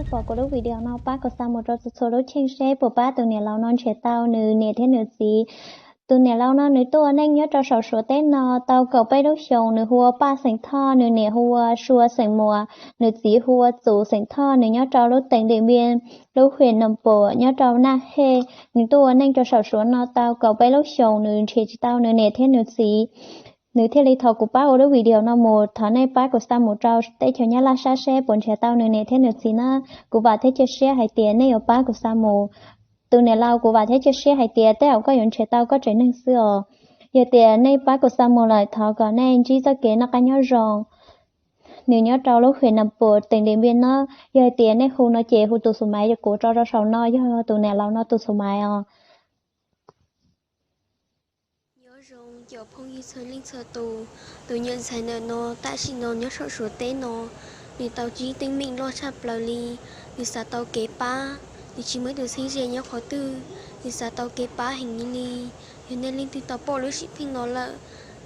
Pom kuv lub video no pab kuv xa mus rau txhua txhua lub cheej seb puas pab tus niam laus no nrhiav tau nws niam thiab nws txiv. Tus niam laus no nws tuaj ua neej nyob rau saum Suav teb no tau kaum peb lub xyoos, nws hu ua Paj xeem Thoj, nws niam hu ua Sua xeem Muas, nws txiv hu ua Txus xeem Thoj, nws nyob rau lub teem Dim Npias, lub hwm Noom Pum nyob rau Naj Hej. Nws tuaj ua neej rau saum Suav no tau kaum peb lub xyoos, nws nrhiav tsis tau nws niam thiab nws txiv. Nws thiaj li thov kuv pab ua lub video no mus, thov nej pab kuv xa mus rau teb chaws Nyab Laj sab seb puas nrhiav tau nws niam thiab nws txiv na. Kuv vam thiab cia siab hais tias nej yuav pab kuv xa mus. Tus niam laus, kuv vam thiab cia siab hais tias tej zaum koj yuav nrhiav tau koj tsev neeg xwb os. Yog tias nej pab kuv xa mus lawm, thov kom nej ntsib txoj kev noj qab nyob zoo. Nws nyob rau lub hwm Noom Pum teem Dim Npias no. Yog hais tias nej hu no ces hu tus xus maiv kuv tso rau saum no, yog tus niam laus no tus xus maiv os. Nyob zoo cov phooj ywg txhua leej txhua tus, tus nyuam ntxhais ntawm no tam sim no nyob saum Suav teb no, nws tau ntsib teeb meem loj tshaj plaws li. Nws xav tau kev pab, nws tsis muaj ib tug txheeb ze nyob qhov twg, nws xav tau kev pab heev li. Yog nej leej twg tau pom lub sim pheej no lawm,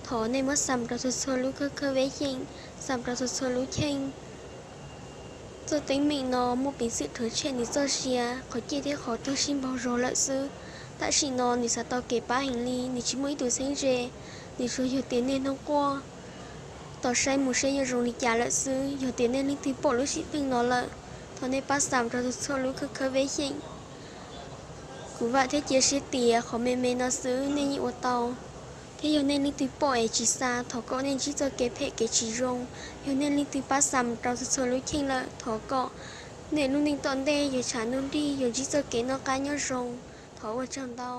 thov nej muab xa mus rau txhua txhua lub khawb khawb veb xyeem, xa mus rau txhua txhua lub cheej. Txoj teeb meem no muaj peev xwm rhuav tshem nws txoj sia, qhov ciaj thiab qhov tuag sib npaug zog lawm xwb. Tam sim no nws xav tau kev pab heev li, nws tsis muaj ib tug txheeb ze, nws tsuas yog tias niaj hnub quaj. Tos saib mus seb yuav zoo li cas lawm xwb. Yog tias nej leej twg pom lub sim pheej no lawm, thov nej pab xa mus rau txhua txhua lub khawb khawb veb xyeem. Kuv vam thiab cia siab tias qhov me me no xwb nej yeej ua tau. Thiab yog nej leej twg pom es tsis xa, thov kom nej ntsib txoj kev phem kev tsis zoo. Yog nej leej twg pab xa mus rau txhua txhua lub cheej lawm, thov kom nej lub neej tom ntej yuav tshav ntuj nrig, yuav ntsib txoj kev noj qab nyob zoo. Thov ua tsaug ntau.